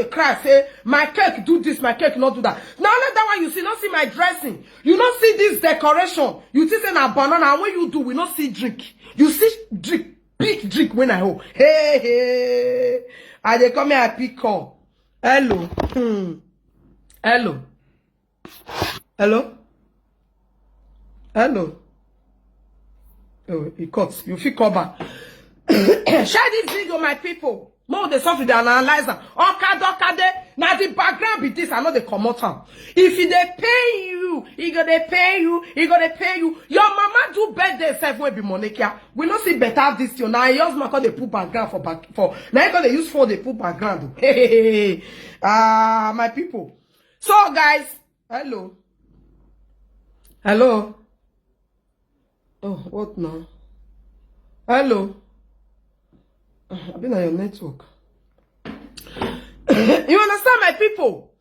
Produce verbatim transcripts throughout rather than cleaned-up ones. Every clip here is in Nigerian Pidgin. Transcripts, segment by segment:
dey cry say my cake do this, my cake no do that. Na only that one you see, no see my dressing. You no see this decoration. You think say na banana, and when you do, we no see drink. You see drink, big drink when I hold. Hey, hey. I dey come here, I pick call. Hello. Hmm. Hello. Hello. Hello. Oh, e cut. You fit call back. Share this video, my people. More the software dey analyze am. Okada, okada. Na the background be this. I know they comot am. If e dey pay you, e go dey pay you, e go dey pay you. Your mama do birthday sef wey be Monekia. We no see better this thing. Na your husband come dey put background for back for. Na him come dey use phone dey put background. Ah, my people. So guys, hello. Hello. Oh, what now? Hello. Ah, I been on your network. You understand, my people?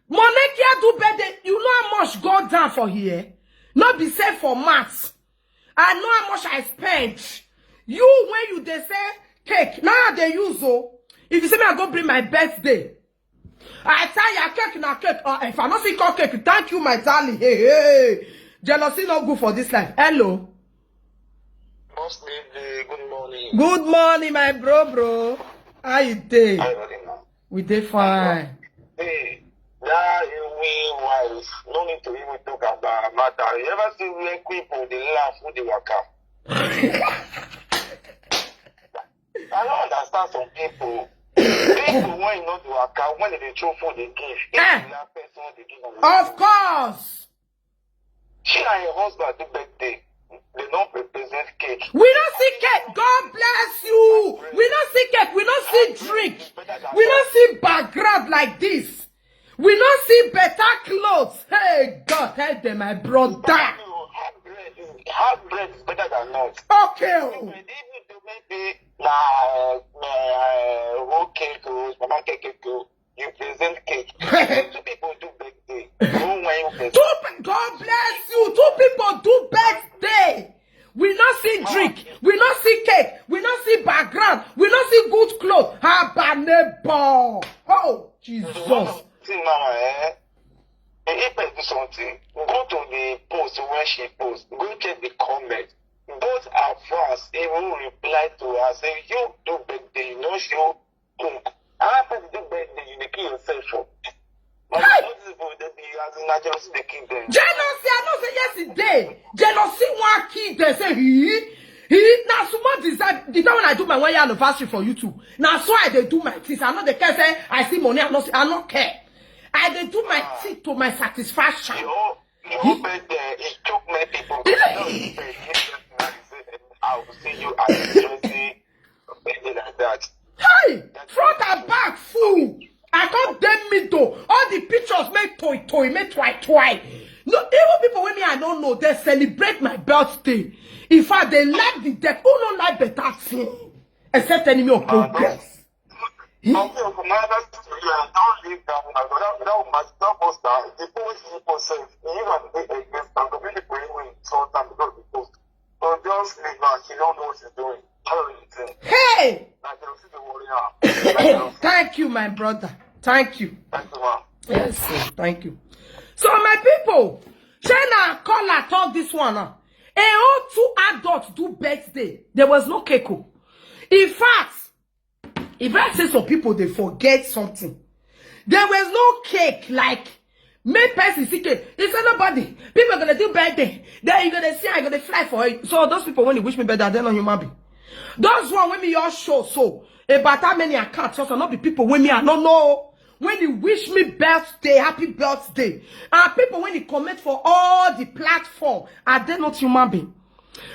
Monekia do birthday. You know how much go down for here? Not be safe for maths. I know how much I spent. You, when you dey say cake, now they use oh. If you say me, I go bring my birthday. I tell you, cake na cake. Uh, if I no see call cake, thank you, my darling. Hey, hey. Jealousy not good for this life. Hello. Boss lady, good morning. Good morning, my bro, bro. How you dey? How you doing, man? We dey fine. Hey, that Iwi wife, no need to even talk about matter. You ever see where people they laugh with the waka? I don't understand some people. People when you know the waka, when they throw food they give, if Eh. you laugh person they give. Of course. She and her husband do birthday. They don't represent cake. We don't see cake. God bless you. We don't see cake. We don't see drink. We don't see background like this. We don't see better clothes. Hey, God, help them, my brother. Hard bread is, hard bread is better than not. Okay. Oh. Even though maybe na uh, uh, roll cake or mama cake cake, oh, you present cake. Two people do birthday. No one you present. Two, pe- God bless you. Two people do birthday. We not see drink. We not see cake. We not see background. We not see good clothes. Haba neighbor. Oh, Jesus. See, mama, eh? If I do something, go to the post where she post. Go check the comment. Both her fans even reply to her say, "You do birthday, you no show cook. How people do birthday, you dey kill yourself for?" But Hey! Those people, they be as in na jealousy dey kill them. Jealousy, I know say yesterday. Jealousy wan kill them. Say, he, he, na small design. The time when I do my one year anniversary for YouTube, now so I dey do my things. I know the care say I see money. I no, I no care. I dey do my thing to my satisfaction. Your own, your own birthday, it choke many people. Is it? Just say, "Yes, yes, yes, I will see you at the twenty birthday like that." Hey, front and back full. I come dey middle. All the pictures make toy toy, make twi twi. No, even people wey me I don't know, they celebrate my birthday. In fact, they like the death. Who no like better thing? Except enemy of progress. Until from my other story, I don't leave that woman. But that, that woman, that poster, the post he possess, he even be against and the people he will insult and because the post. So just leave her. She don't know what she's doing. I don't really think. Hey! Like, you see the worry her. Thank you, my brother. Thank you. Thank you, ma'am. Yes, sir. Thank you. So, my people, China caller talk this one. Uh. A whole two adults do birthday. There was no cake. Oh. In fact, if I say some people they forget something, there was no cake. Like, make person see cake. He said nobody. People are gonna do birthday. Then you're gonna see, I'm gonna fly for it. So those people when they wish me birthday, they're not human being. Those one when me your show so about how many accounts also not be people when me I don't know. When you wish me birthday, happy birthday, and people when you comment for all the platform, are they not human being?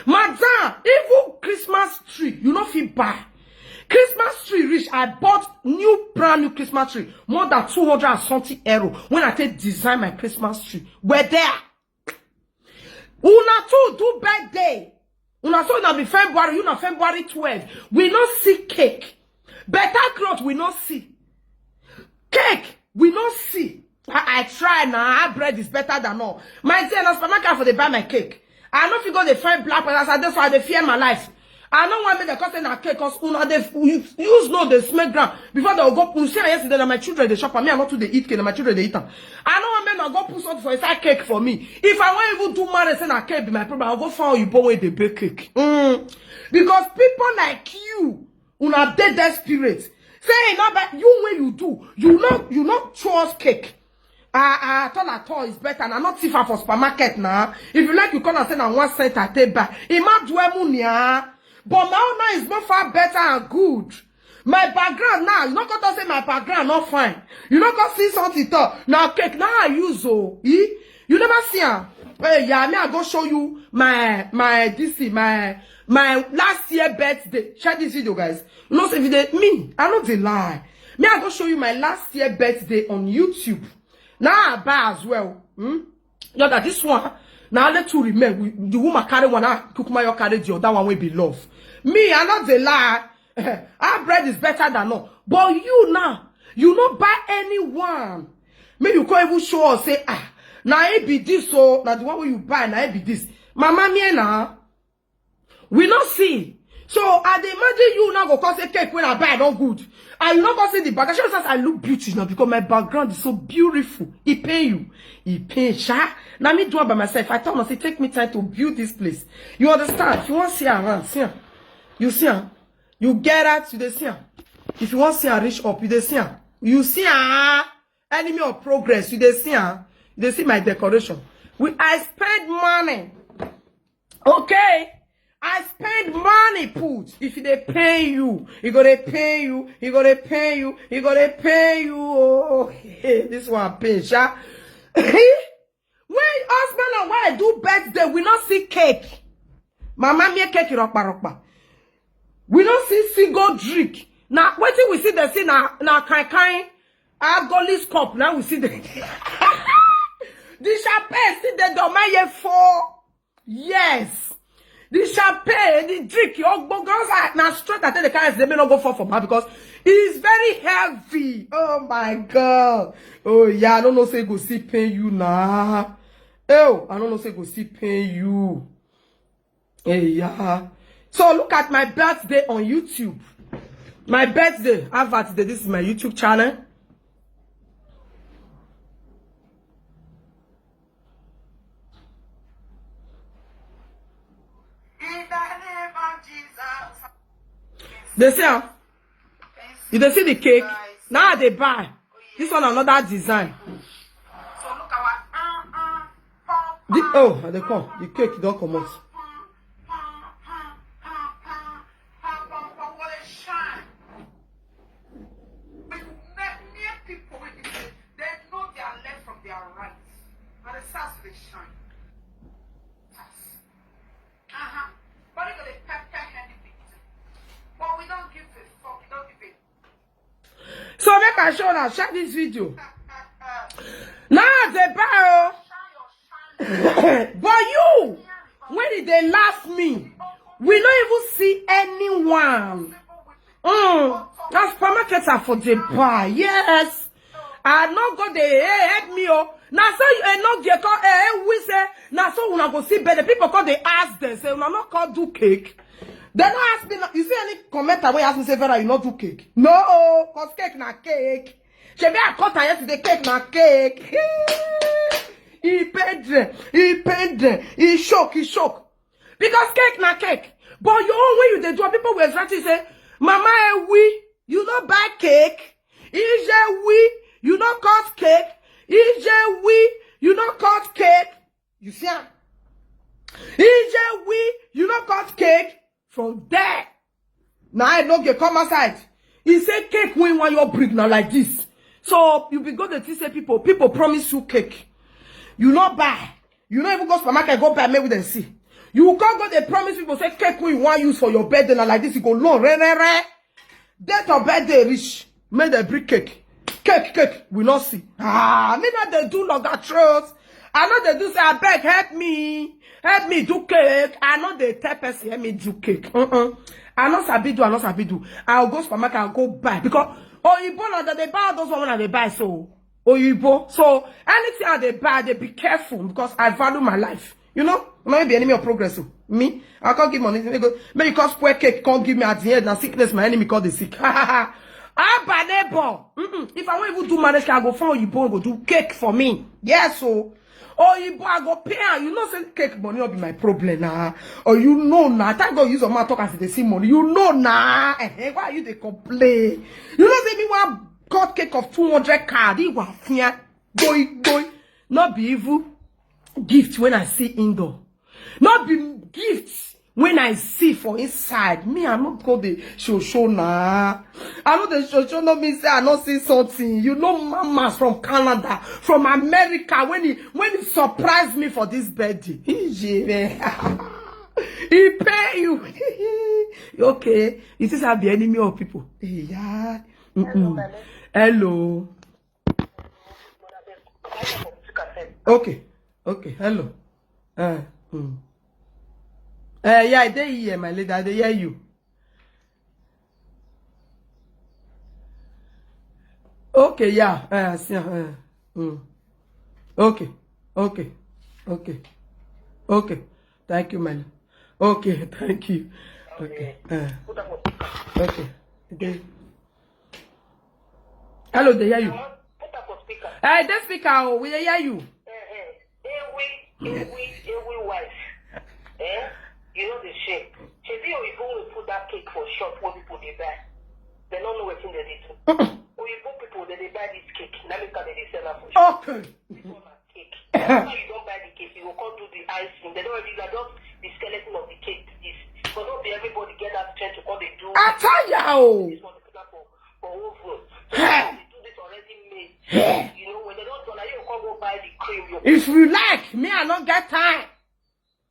Madam, even Christmas tree, you no fit buy. Christmas tree reach, I bought new, brand new Christmas tree, more than two hundred and something euro. When I take design my Christmas tree, we're there. Una two do birthday. Una so na be February, you na February twelve. We no see cake. Better cloth we no see. Cake we no see. I, I try now. Our bread is better than all. My dear, na supermarket for they buy my cake. I no fit go dey find black person. That's why they fear my life. I no wan make dem come say na cake, 'cause una dey use nose dey smell ground before dem go put. See am yesterday, na my children dey chop am. Me, I no too dey eat cake, na my children dey eat am. I no wan make una go put something for inside cake for me. If I wan even do marriage, say na cake be my problem, I go find oyibo wey dey bake cake. Mm. Because people like you, una dey desperate. Say e no be you wey you do, you no, you no trust cake. Ah, ah, at all, at all is better. Na not thief am for supermarket na. If you like, you come and say na one cent I take buy. Ima duemu nia. But my own now is more far better and good. My background now, you no come talk say my background not fine. You no come see something talk. Na cake now I use o. Eh? You never see am. Hey, yeah, me I go show you my, my this thing, my, my last year birthday. Share this video, guys. You know say if you dey, me, I no dey lie. Me I go show you my last year birthday on YouTube. Now I buy as well. Hmm? You know that this one, now let two remain. We, the woman carry one, now Kukumayo carry the other one wey be love. Me, I no dey lie. Our bread is better than all. But you now, you no buy anyone. Me, you can't even show us say, ah, now it be this, so now the one wey you buy, now it be this. Mama mia na. We no see. So I dey imagine you now go come say cake wey I buy no good. And you no go see the bag. I show you say I look beauty now because my background is so beautiful. E pain you. E pain sha. Now me do am by myself. I tell myself, take me time to build this place. You understand? If you wan see around, see am. You see am. You get out, you dey see am. If you wan see am reach up, you dey see am. You see am. Enemy of progress, you dey see am. You dey see my decoration. We, I spend money. Okay? I spend money put. If e dey pain you, e go dey pain you, e go dey pain you, e go dey pain you. Oh, this one pain, sha. When husband and wife do birthday, we no see cake. Mama mia cake ropa ropa. We no see single drink. Na wetin we see dey see na, na kind kind alcoholic cup. Now we see the, the champagne still dey don maye four. Yes. The champagne, the drink, your gbogbo na straight. I tell the guys they may not go for for bar because it's very heavy. Oh my God. Oh yeah, I don't know say go see pain you now. Oh, I don't know say go see pain you. Hey, yeah. So look at my birthday on YouTube. My birthday, advert day. This is my YouTube channel. In the name of Jesus. They say, ah, you dey see the cake? Now they buy. This one another design. So look our uh, uh, pom, the, pom, oh, and they come. The cake don't come out. Pom, pom, pom, pom, pom, pom, pom, what a shine. With many people, when they say they know their left from their right, and the stars they shine. Uh-huh. But they gonna pepper anything. But we don't give a fuck. We don't give a So make I show now, share this video. Now they buy oh. But you, when did they laugh me? We no even see anyone. Mm. That's supermarket are for the buy. Yes. I no go dey, hey, help me oh. Now so you eh, no get call, eh, we say now so una go see better people call they ask them say una no call do cake. They no ask me. You see any commenter wey ask me say Vera you no do cake? No, cause cake na cake. Shebi I cut am yesterday, cake na cake. E pain dem, e pain dem, e shock, e shock. Because cake na cake. But your own when you dey do am, people will exactly say, Mama Ewi, you no buy cake? Ije Wi, you no cut cake? Ije Wi, you no cut cake? You see am? Ije Wi, you no cut cake? From there, now I no get come outside. He say cake when one your breed now like this. So you be go the thing say people, people promise you cake. You not buy. You not even go supermarket, go buy me with them see. You can't go they promise people say cake we want use for your birthday now like this. You go long, re, re, re. Date of birthday reach. Make them bring cake. Cake, cake, we not see. Ah, me not they do longer throat. I know they do say, I beg, help me. Help me do cake. I know they tell person, help me do cake. Uh-uh. I know sabi do, I know sabi do. I'll go supermarket and go buy. Because Oyibo now that they buy those one when they buy so. Oyibo. So anything I they buy, they be careful because I value my life. You know, una be enemy of progress. Oh. Me, I can't give money. Make you come spoil cake, can't give me at the end. Now sickness, my enemy called the sick. Abba neighbor. Mm-mm. If I won't even do marriage, I go find Oyibo, go do cake for me. Yes, so Oyibo, I go pay am. You know, say cake money will be my problem now. Or you know now. Thank God use your mouth talk as they see money. You know now. Eh, eh, why you they complain? You know, say me one cut cake of two hundred card. He was here. Boy, boy. Not be evil. Gift when I see indoor. Not be gifts when I see for inside. Me, I not go the show show na. I know the show show no mean say I not see something. You know, mamas from Canada, from America, when he when he surprised me for this birthday. He pay you. Okay. You see, I be enemy of people. Yeah. Mm-mm. Hello. Okay, okay, hello. Uh, mm. Uh, yeah, I dey here, my lady. I dey hear you. Okay, yeah. Uh, see, uh, mm. Okay, okay, okay, okay. Thank you, my lady. Okay, thank you. Okay, uh, okay. Hello, they hear you. Put up on speaker. Hey, the speaker, oh, we hear you. Ewe, ewe, ewe wife. Eh? You know the shame. Shebi Oyibo will put that cake for shop where people they buy. They don't know what thing they do. Oyibo people they, they buy this cake. Now they can they sell am for shop. Okay. This one na cake. After you don't buy the cake, you go come do the icing. They don't really like just the skeleton of the cake. This, but not be everybody get that strength to come they do. I tell you. This one they put up for for oven. So they do this already made. You know, when they don't do that, you come go buy the cream. You If you like, me, I don't get time.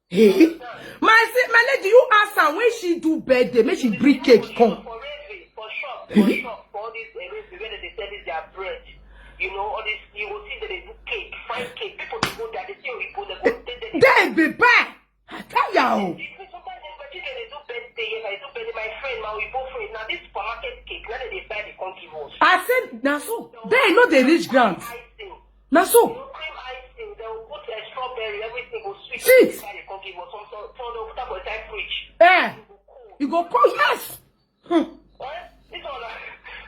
Hey, my si- my lady, you ask her when she do birthday, make she bring cake come. For railway, for shop, for shop, for all these uh, railway where they sell this their bread. You know, all this you will see that they do cake, fine cake. People they go there, they see Oyibo, they go they, they, They be buy. I tell ya oh. Sometimes my children they do birthday, yes, I do birthday. My friend, my Oyibo friend, now this supermarket cake, now they buy the come give us. I said na so. They know they reach ground. Icing. Na so. You know, cream icing, they will put uh, strawberry, everything will sweet. Sweet. They buy the come give us. Some, some, some they will put up for inside fridge. Eh. It go cold. It go cold, yes. Hmm. Eh? This one, uh,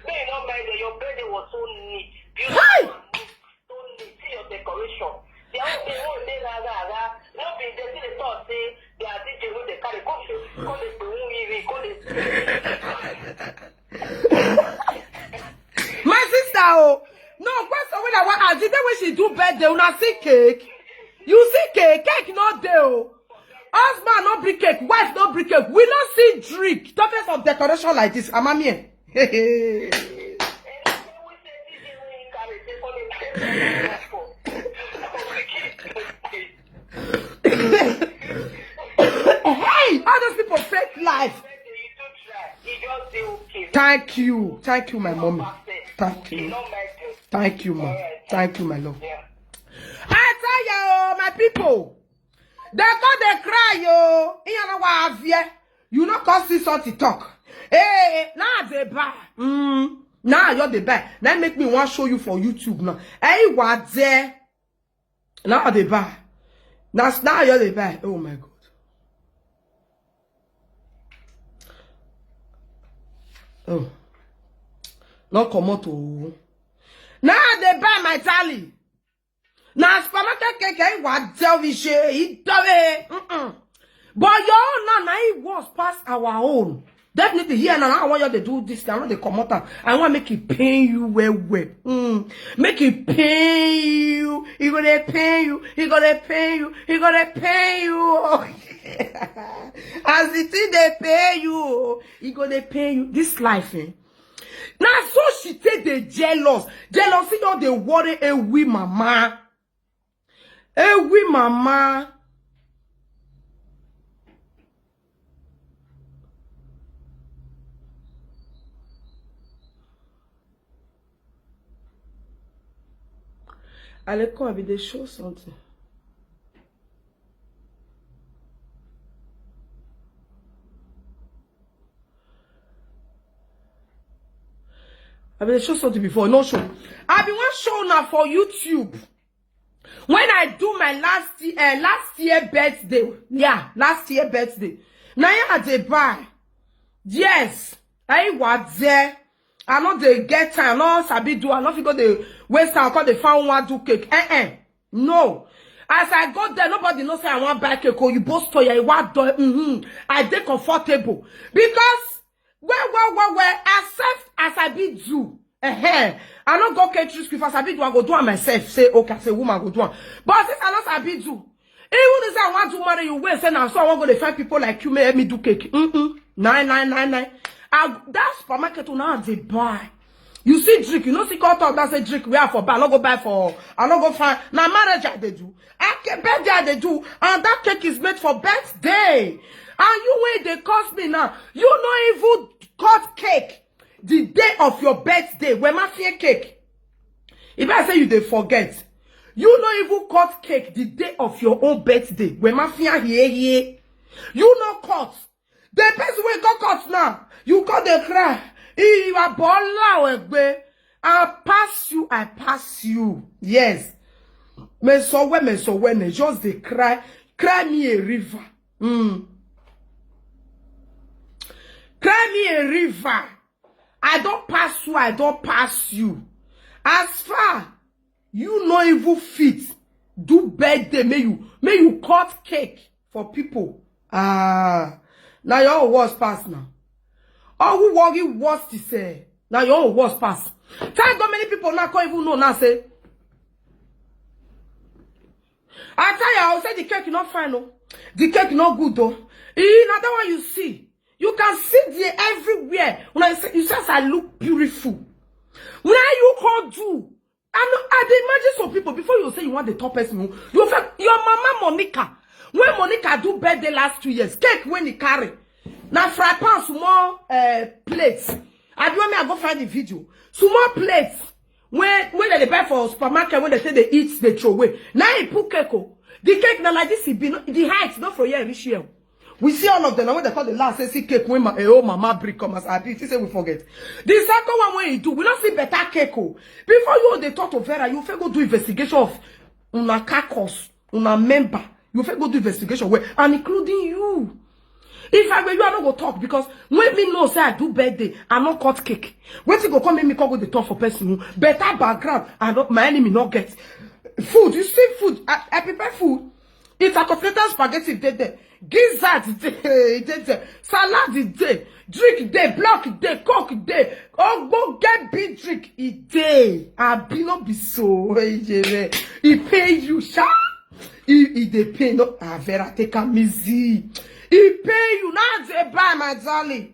may you not mind that your birthday was so neat, beautiful, Hi! And neat, so neat. See your decoration. The whole thing won't dey rah, rah, rah. No be the thing they thought say they are D J wey they carry come to come dey do who we we come dey. My sister, oh, no, question when I want ask, the day when she do birthday, una see cake? You see cake? Cake no dey, oh. Husband no bring cake, wife no bring cake. We no see drink. Talking of decoration like this, amamie. Hey, all those people fake life. Thank you, thank you, my mommy. Thank you, thank you, ma. Thank you, my love. I tell you, my people. They go they cry yo. Iyan na wa avie. You no come see something talk. Hey, now they buy. Mm. Now you they buy. Now make me want show you for YouTube now. Hey, what there? Now they buy. Now now you they buy. Oh my God. Oh. No come out oh. Now they buy my tally. Na supermarket keke wa tell me she he tell me. Mm-mm. But your own now, now it was past our own. Definitely here now, I want you to do this. I want to come out. I want make it pain you well, well. Mm. Make it pain you. He gonna pain you. He gonna pain you. He gonna pain you. As the thing they pay you, he gonna pay you. This life, eh? Now so she take the jealous. Jealousy don't they worry a we mama. Ewi mama. Aleko, I be dey show something. I be dey show something before, no show. I be one show now for YouTube. When I do my last year, uh, last year birthday, yeah, last year birthday, now I dey buy. Yes, I was there. I no dey get time. No sabi do. I no fit go dey waste time. Come dey find one do cake. Eh eh. No. As I go there, nobody know say I wan buy cake. Oh, you both store your what do? Mm-hmm. I dey comfortable because well, well, well, well. As self as I be do. Eh, I no go catering school. If I sabi do, I go do am myself. Say okay, I say woman go do am. But since I no sabi do, even if I want to marry you, wait say now so I wan go dey find people like you make me do cake. Mm-mm. Nine nine nine nine. I, that supermarket una dey buy. You see drink, you know see come talk that say drink we are for buy. I no go buy for, I no go find. Now marriage I dey do. I can birthday I dey do, and that cake is made for birthday. And you wey dey cost me now, you no even cut cake the day of your birthday. When my fear cake, if I say you dey forget, you no even cut cake the day of your own birthday. When my fear here here, you no cut. The person wey go cut now, you go dey cry. If I ball out egbe, I pass you, I pass you. Yes. Me so when, me so when, eh, just dey cry, cry me a river. Mm. Cry me a river. I don pass you, I don pass you. As far you no even fit do birthday, may you, may you cut cake for people. Ah, now your own worst pass now. All who worry worst is eh, now your own worst pass. Thank God many people now can't even know now say. I tell you, I will say the cake not fine, no. The cake not good though. Eh, now that one you see. You can see there everywhere. When I say you say I look beautiful. When you can't do, I know I dey imagine some people before you say you want the top person. You feel your mama Monica. When Monica do birthday last two years, cake when he carry. Now fry pan small uh, plates. I do me I go find the video. Small plates. When when they buy for supermarket, when they say they eat, they throw away. Now he put cake. Oh. The cake now like this, he be no, the height not for here reach here. We see all of them. Now when they call the last, say see cake when my eh, oh mama brick come as I be. She say we forget. The second one when you do, we not see better cake. Oh. Before you dey talk to Vera, you fit go do investigation of una carcass, una member. You fit go do investigation well, and including you. If I were you, I no go talk because when me know say I do birthday, I no cut cake. Wetin go come make me come go dey talk for person? Better background, I no my enemy no get. Food, you see food, I, I prepare food. Intercontinental spaghetti dey there. Gizzard dey dey there. Salad dey. Drink dey. Block dey. Coke dey. Ogbonge big drink e dey. Abi no be so? E pay you sha. E e dey pay no. Avera take am easy. E pay you now dey buy my darling.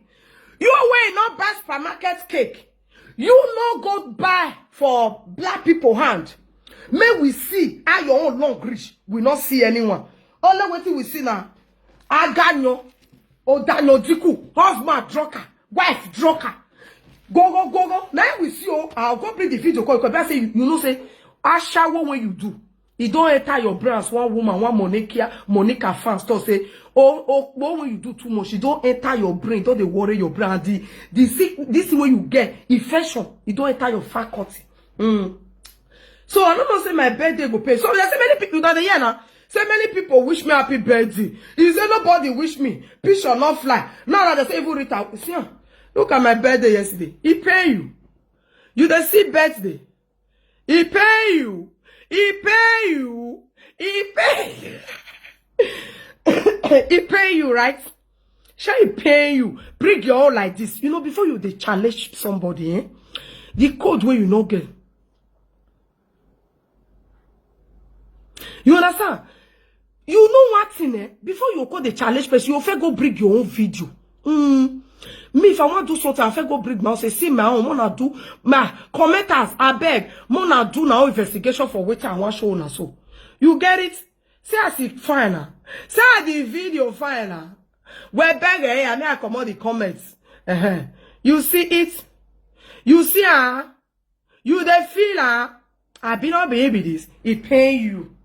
You wey no buy supermarket cake. You no go buy for black people hand. May we see how your own long reach. We not see anyone. Only wetin we see now. Aganyo, Odanyo Diku, husband drunker, wife drunker. Go go go go. Now we see oh, I'll go bring the video call because I say you, you know say ashawo when you do. E don enter your brain as one woman, one Monica, Monica fans talk say, oh, oh, but when you do too much, e don enter your brain, don dey worry your brain. And the, the sick, this thing wey you get, infection, e don enter your faculty. Mm. So I don't know say my birthday go pay. So there's so many people that dey here now. Say many people wish me happy birthday. You say nobody wish me. Picture not fly. Now that they say even Rita, see, ah, look at my birthday yesterday. He pay you. You dey see birthday. He pay you. He pay you. He pay you. He pay you, right? Shall he pay you? Bring your own like this. You know, before you they challenge somebody, eh? The code where you no get. You understand? You know what thing, eh? Before you call the challenge person, you fit go bring your own video. Mm. Me, if I want to do something, I fit go bring my own. Say, see my own, wanna do my commenters, I beg, wanna do now investigation for which I want show now. So you get it? See as it fine now. See how the video fine now. We beg eh, I mean I come out the comments. Uh-huh. You see it? You see ah? You dey feel ah? I be not baby this. It pain you.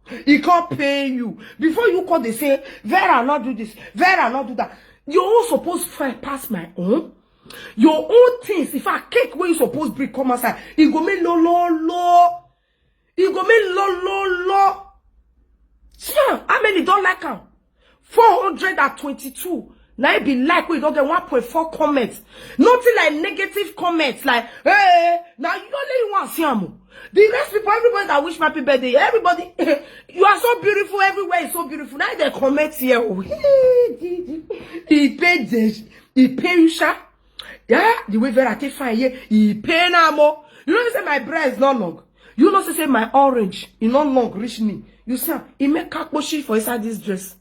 It can't pain you. Before you call they say, Vera not do this, Vera not do that. Your own supposed fine pass my own. Your own things, if I cake where you supposed bring come outside, it go make low low low. It go make low low low. Like am. Four hundred and twenty-two. Now it be like we don't get one point four comments. Nothing like negative comments. Like, hey, now you only want see am. The rest people, everybody that wish my happy birthday, everybody, you are so beautiful. Everywhere is so beautiful. Now they comment here. Oh. He paid this. He pay you, sha. Yeah, the way Vera take fine here, he pay now more. You know, say my breast is not long. You know, say my orange, e not long reach me. You see, he make kakposhi for inside this dress.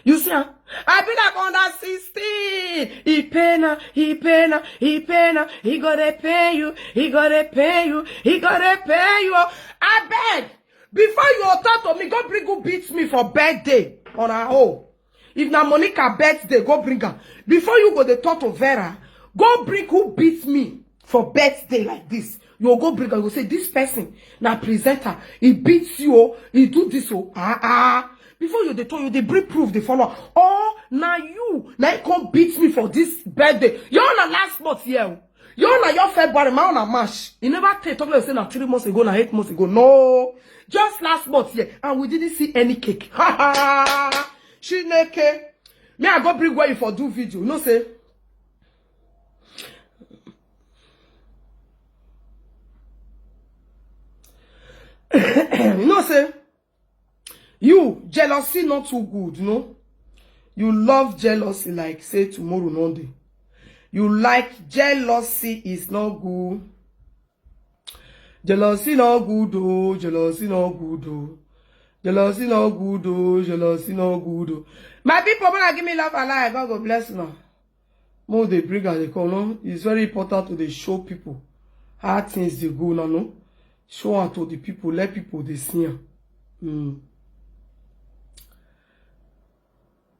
You see, huh? I be like under sixteen. He pay now, he pay now, he pay now. He go dey pay you, he go dey pay you, he go dey pay you. I beg, before you talk to me, go bring who beats me for birthday on her own. If na Monica birthday, go bring her. Before you go dey talk to Vera, go bring who beats me for birthday like this. You go bring her, you go say, this person na presenter, he beats you, oh, he do this, oh, ah, ah. Before you dey talk, you dey bring proof, dey follow. Oh, na you, na you come beat me for this birthday. Your na last month here, oh. Your na your February, my own na March. You never take talk like say na three months ago, na eight months ago. No, just last month here, and we didn't see any cake. Ha ha. Chineke. Me, I go bring where you for do video. You know say. You know say. You, jealousy not too good, no? You love jealousy like say tomorrow no day. You like jealousy is not good. Jealousy no good, oh, jealousy no good, oh. Jealousy no good, oh, jealousy no good, oh. My people, wanna give me love and life, God go bless you now. More they bring as they come, no? It's very important to dey show people how things they go now, no? Show am to the people, let people they see am. Mm.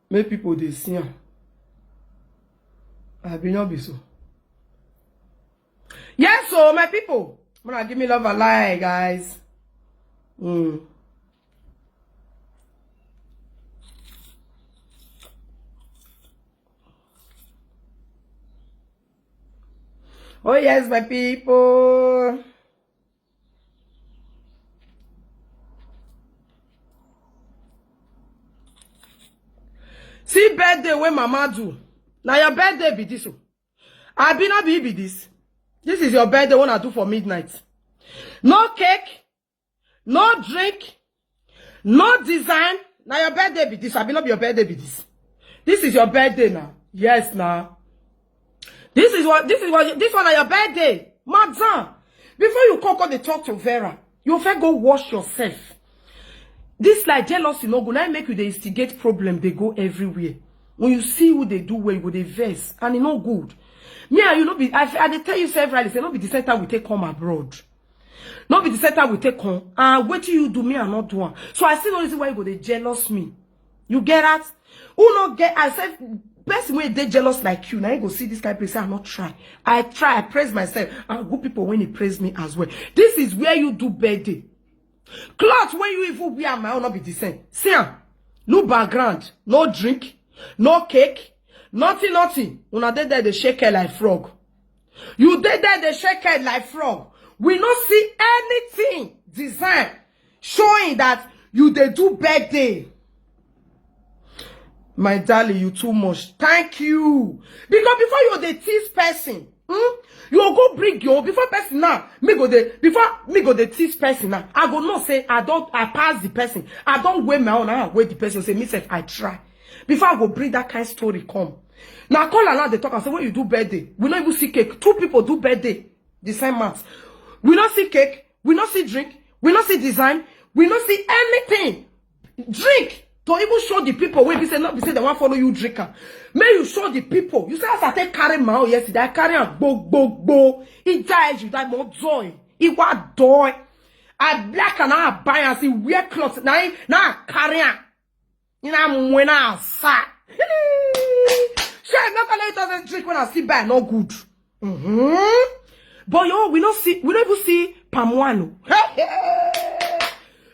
Make people they see am. I be not be so. Yes, so my people, wanna give me love and life, guys. Mm. Oh yes, my people. See birthday when mama do. Now your birthday be this. Oh. I be not be, be this. This is your birthday when I do for midnight. No cake, no drink, no design. Now your birthday be this. I be not be your birthday be this. This is your birthday now. Yes, now. This is what this is what this one na your birthday. Madam, before you come come dey talk to Vera, you first go wash yourself. This like jealousy no go now make you dey instigate problem, they go everywhere. When you see who they do well, you go dey vex, and e no good. Me and you no be I, I dey tell you several times, say no be the center we take come abroad. No be the center we take come. And wetin you do me, I not do am. So I see no reason why you go dey jealous me. You get that? Who no get I said person wey dey jealous like you, now you go see this kind of place. I not try. I try, I praise myself. And good people when he praise me as well. This is where you do birthday. Cloth when you even wear my own not be the same. See am. No background, no drink, no cake, nothing, nothing. Una dey there dey shake head like frog. You dey there dey shake head like frog. We no see anything design showing that you dey do birthday. My darling, you too much. Thank you. Because before you dey tease person, hmm? You go bring your before person now. Me go dey before me go dey tease person now. I go know say I don't I pass the person. I don't wear my own. I wear the person. Say me sef I try. Before I go bring that kind story come. Now call around the talk and say when you do birthday, we no even see cake. Two people do birthday the same month. We no see cake. We no see drink. We no see design. We no see anything. Drink to even show the people wey be say not be say they wan follow you drink am. Make you show the people. You say as I take carry my own yesterday, I carry am gbo gbo gbo. E die you die more joy. E wa joy. I black and I buy and see wear clothes. Now I now I carry am. You know when I sa. Shey I no go let you drink when I see buy no good. Mm-hmm. But yo, we no see, we no even see palm wine. Oh.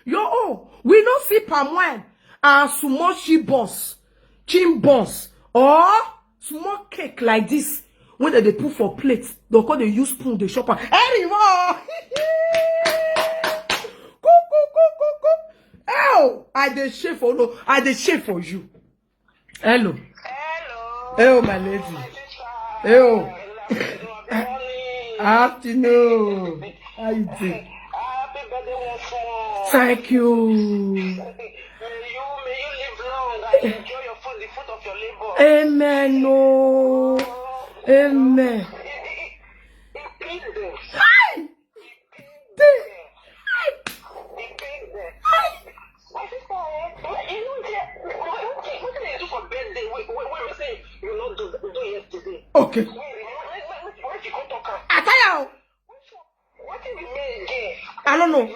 Yo, oh, we no see palm wine and small she buns, chin buns, or small cake like this when they, they put for plate. They call they use spoon, they chop am. Anymore. Cook, cook, cook, cook, cook. Oh, I dey share for no, I dey share for you. Hello. Hello. Hello, my lady. My sister. Hello. Good afternoon. Good morning. Afternoon. How you doing? Happy birthday once more. Thank you. May you may you live long and enjoy your food, the fruit of your labor. Amen. Oh. Amen. It, it, it pains them. Hi. It pains them. It pains them. My sister, eh, you know, what what what they do for birthday? Wait, wait, wait, say you not do do yesterday. Okay. Wait, wait, wait, wait, wait, you come talk am. I tell you. Wetin be me again? I don't know.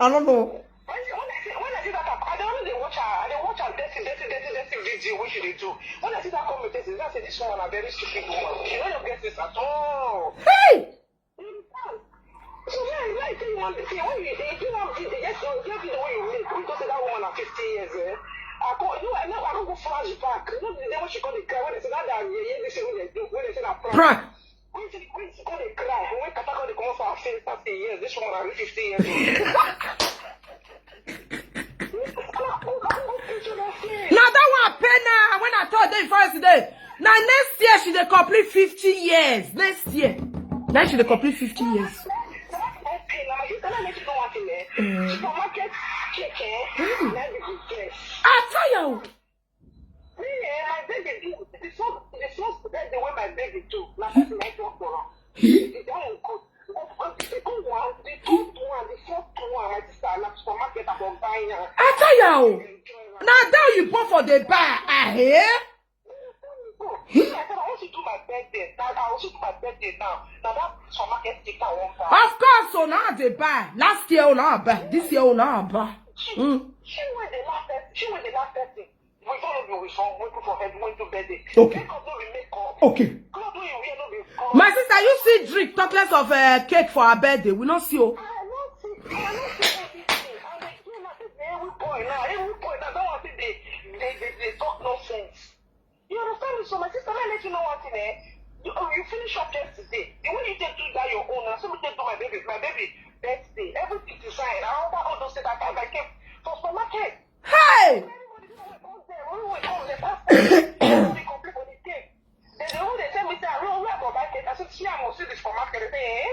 I don't know. When, when I see when I see that, I dey always dey watch her. I dey watch her dirty, dirty, dirty, dirty video wey she dey do. When I see that comment, I say, I say this woman na very stupid woman. She no just get sense at all. Hey. You understand? So yeah, like say you want to say when you you give am the yes you get video wey you make, we go say that woman na fifty years. Eh? I go, you know, I no I no go flashback. You know the day when she come dey cry when they say that that yeah yeah this thing wey they do when they say na prank. Prank. When she when she come dey cry, when Kata come dey comot for her face, I say yes, this woman na fifty years old. Now that one pay now. When I told them first day, now next year she dey complete fifty years. Next year, now she dey complect fifty years. Okay, now my sister, let me know one thing, eh? Supermarket cake, eh? Let me be blessed. I tell you. Me, eh, my baby do the first the first birthday wey my baby do na person I talk for am. The guy go the second one, the third one, the fourth one, my sister na supermarket I go buy am. I tell you. Enjoy am. Now that you born for the bar, I hear. Me, I said I want to do my birthday. Now I want to do my birthday now. Now that supermarket sticker I wan buy. Of course, so now they buy. Last year, oh now buy. This year, oh now buy. Mm. She was the last person. She was the last person. We follow you. We follow. We put for head. We do birthday. Okay. Make up no be make up. Okay. Clothes wey you wear no be clothes. My sister, you see drink, talk less of uh, cake for her birthday. We not see you. I no see. I no see anything. And they do nothing. Every boy now. Every boy now. That one thing they they they, they talk nonsense. You understand me? So my sister, let me let you know one thing, eh? You, oh, you finish up yesterday. The way you take do that your own, and so we take do my baby, my baby birthday, everything design. I remember all those things that I, I came for supermarket. Hey! Everybody know we come there, we will come there, pass there. Everybody complain for the cake. Then the whole they tell me say, I don't know where I go buy cake. I said, see, I must see this supermarket. They say, eh?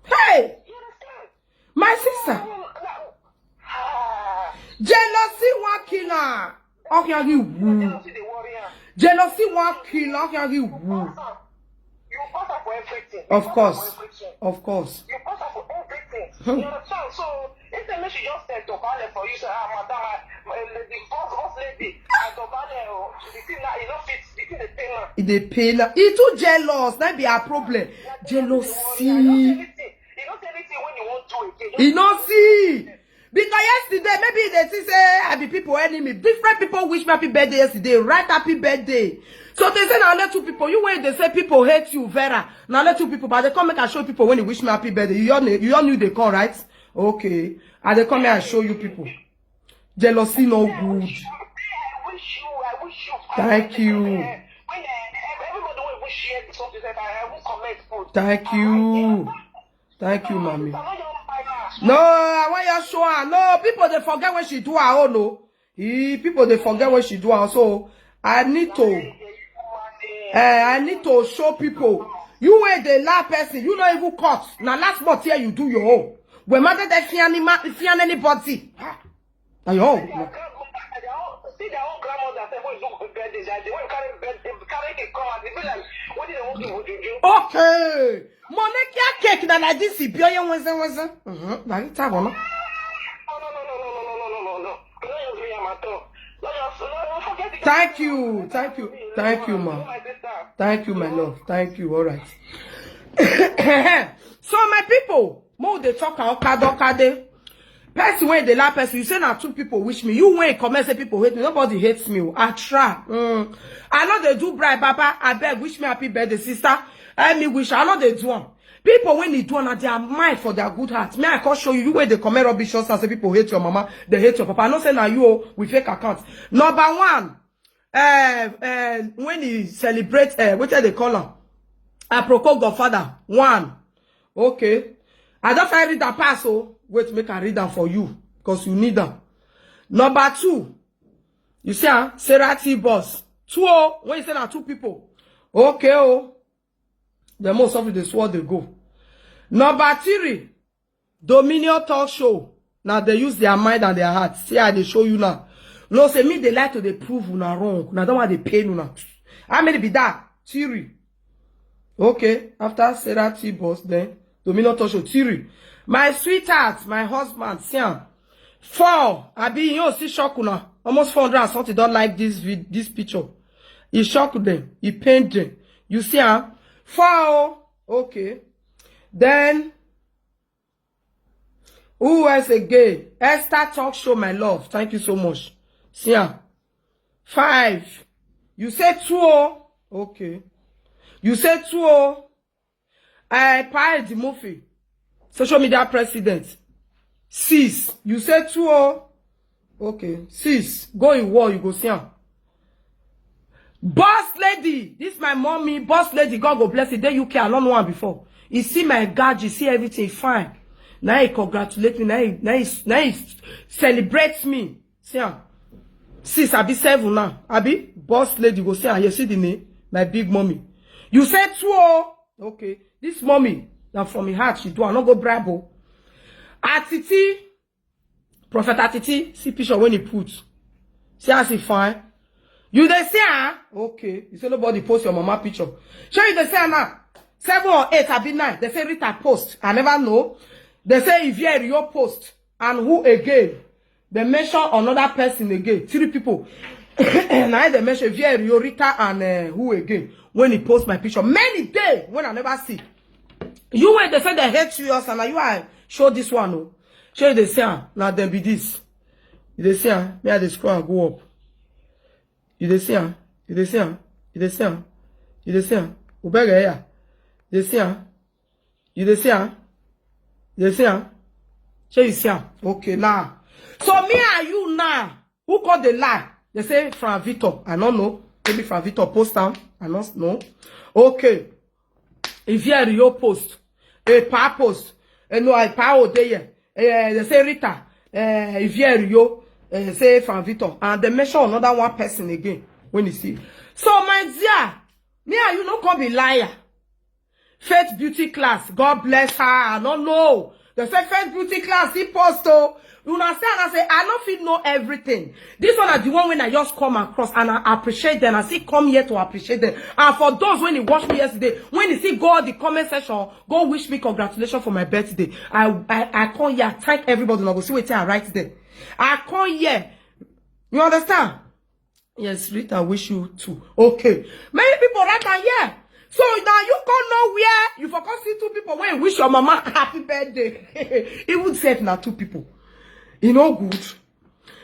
Hey! You understand? My sister, Um, now, ah, jealousy one killer. Okay, you woo. see the warrior. Jealousy one killer. Okay, you woo. You pass her for everything. Of You pass her course. For everything. Of course. You pass her for everything. You understand? So if they make she just uh, dobale for you, say, ah, madam, I, my, the boss, boss lady, I dobale, oh, the thing now, you know, fit, the thing they pay now. E dey pain her. E too jealous. That be her problem. Jealousy. You know, say anything. You know, say anything when you want to again. E no see. Because yesterday, maybe they see say I be people enemy. Different people wish me happy birthday yesterday. Write happy birthday. So they say now let two people. You when they say people hate you, Vera. Now let two people, but they come make I show people when you wish me happy birthday. You all, knew- you all knew they come, right? Okay. And they come here and show you people. Jealousy no good. I wish you, I wish you. Thank you. When uh, everybody will wish you something that I will comment for. Thank you. Thank you, mommy. I want your fire. No, I want your show her. No, people they forget when she do her own. No, e, people they forget when she do her. So I need to, eh, I need to show people. You were the last person. You not even cut. Now last month here you do your own. When mother they fear any ma- fear anybody. Ah, na your own. See their own grandmother say when you do birthday that day when you carry birthday carry cake come out, e be like what do they want to do? Okay. Molekia cake na like this. Ibi oye wenze wenze. Mhm. Na it have no. No, no, no, no, no, no, no, no, no, no, no. You don't use me, I'm at all. No, no, no, no, forget it. Thank you, thank you, thank you, ma. My sister. Thank you, my love. Thank you. All right. So my people, mo dey talk okadokade. Person wey dey laugh person, you say na two people wish me. You wey comment say people hate me. Nobody hates me. Oh. I try. Mm. I know they do bribe, Baba. I beg, wish me happy birthday, sister. Help me wish. I know they do am. People when they do am, na their mind for their good heart. Me, I can't show you. You where they comment rubbish and say people hate your mama, they hate your papa. I know say na you oh, with fake account. Number one, uh, uh, when he celebrate, uh, what do they call him? Aproko Godfather. One. Okay. I don't find read that pass. Oh, wait, make I read them for you because you need them. Number two, you see, ah, Sarah T Boss. Two oh, when you say na two people. Okay, oh. The most of the sword they go. Number three, Dominion Talk Show. Now they use their mind and their heart. See how they show you now. No, say me, they like to they prove una wrong. Now that one they pain una. How many be that? Three. Okay, after Sarah T Boss, then Dominion Talk Show, Three. My sweetheart, my husband, Siam. Four, I be, you see, shock una. Almost four hundred and something don't like this vid, this picture. It shocked them. It pained them. You see, huh? Four, oh, okay. Then, who else again? Esther Talk Show, my love. Thank you so much. See, huh? Five. You say two oh. Okay. You say two oh. I pay the movie. Social media president. Six. You say two oh. Okay. Six. Go in war, you go see am. Boss lady. This my mommy. Boss lady, God go bless you. Dey U K, I don't know her before. You see my God, you see everything fine. Now he congratulate me. Now he, now he, now he celebrates me. See am. Six, I be seven now. I be boss lady, go see am. You see the name? My big mommy. You say two oh. Okay. This mommy, now from her heart, she do. I no go bribe her. Atiti, Prophet Atiti, see picture when he put. See as he fine. You dey see her? Okay. You say nobody post your mama picture. Show you dey see her now. Seven or eight, I be nine. They say Rita post. I never know. They say Ivierio post. And who again? They mention another person again. Three people. Now they mention Ivierio, Rita, and uh, who again? When he post my picture. Many day when I never see. You when they say they hate you, and you I show this one. Oh. Show you dey see am. Now they be this. You dey see am. Me, I dey scroll and go up. You dey see am. You dey see am. You dey see am. You dey see am. Obere ya. You dey see am. You dey see am. You dey see am. Shey you see am. Okay, now. So me and you now. Who call the lie? They say Fran Victor. I don't know. Maybe Fran Victor post am. I don't know. Okay. Ivierio post. A pa post. Eh, no, I pa Odeye. Eh, they say Rita. Eh, Ivierio. Eh, say Fran Victor. And they mention another one person again. When you see. So, my dear, me and you no come be liar. Faith Beauty Class, God bless her. I don't know. They say Faith Beauty Class, he post oh. Una say, and I say, I no fit know everything. This one are the one when I just come across and I appreciate them. I still come here to appreciate them. And for those when he watched me yesterday, when he see go the comment section, go wish me congratulations for my birthday. I I, I come here, thank everybody. And I go see wetin I write there. I come here. You understand? Yes, Rita, wish you too. Okay. Many people right are here. So now you come nowhere. You forgot see two people when wish your mama happy birthday. Even safe now two people. You know good. Even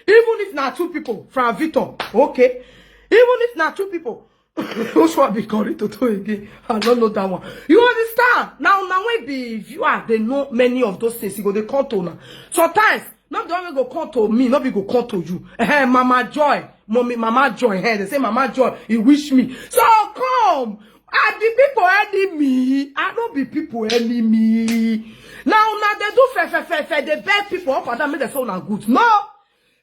if not two people from Victor. Okay. Even if not two people. Which one be Corey Toto again? I don't know that one. You understand? Now, now we be viewer, they know many of those things. You go, they come to now. Sometimes, not the one wey go come to me, not be go come to you. Eh, Mama Joy, mommy, Mama Joy. Eh, they say Mama Joy, he wish me. So come, I be people enemy. I don't be people enemy. Now, now they do fair, fair, fair, fair. They beg people up and down, make them sound good. No,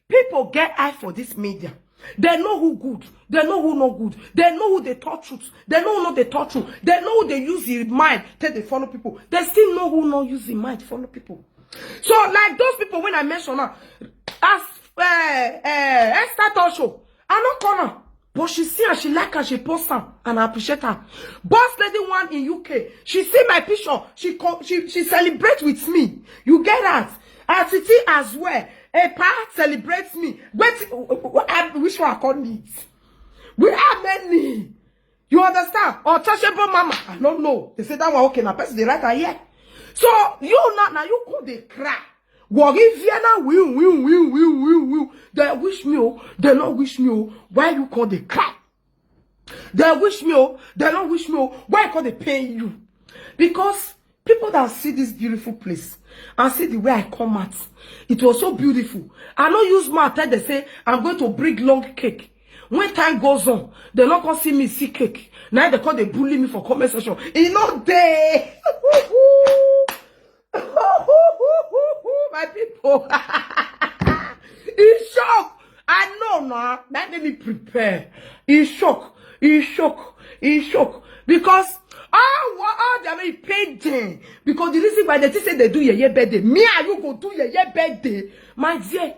people get eye for this media. They know who good. They know who no good. They know who they talk truth. They know who no they talk truth. They know who they use the mind. Take they follow people. They still know who no use the mind follow people. So like those people when I mention now, as uh, uh, Esther Talk Show, I no call her. But she see her, she like her, she post her, and I appreciate her. Boss lady one in U K, she see my picture, she co- she she celebrate with me. You get that? Atiti as well. A pa celebrates me. Wait, which one I call need? We have many. You understand? Untouchable mama. I don't know. They say that one okay. Now person they right here. So you not now you could they cry. Worry Vienna will will will will will will. They wish me oh. They not wish me oh. Why you call they cry? They wish me oh. They not wish me oh. Why call they pay you? Because people that see this beautiful place and see the way I come out, it was so beautiful. I no use mouth tell they say I'm going to bring long cake. When time goes on, they not gonna see me see cake. Now they call they bully me for comment section. E no dey. My people. E show I know now. That made me prepare. He shock. He shock. He shock. Because all what all they may pay them. Because the reason why they think say they do your year birthday. Me and you go do your year birthday. My dear,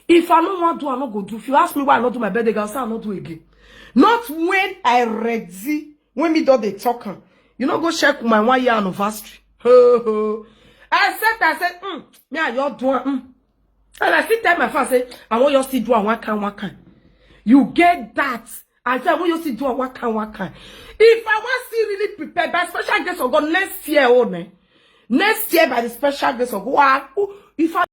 if I no want do, I no go do. If you ask me why I not do my birthday, girl, say I not do again. Not when I ready. When me do the talking. You know, go check my one year anniversary. Ho, ho. I said, I said, mm, me and you do am. Mm. And I still tell my friend, say, I want you still do am one kind, one kind. You get that? I said, I want you still do am one kind, one kind. If I want still really prepare by special grace of God next year, oh, ne? Next year by the special grace of God, if I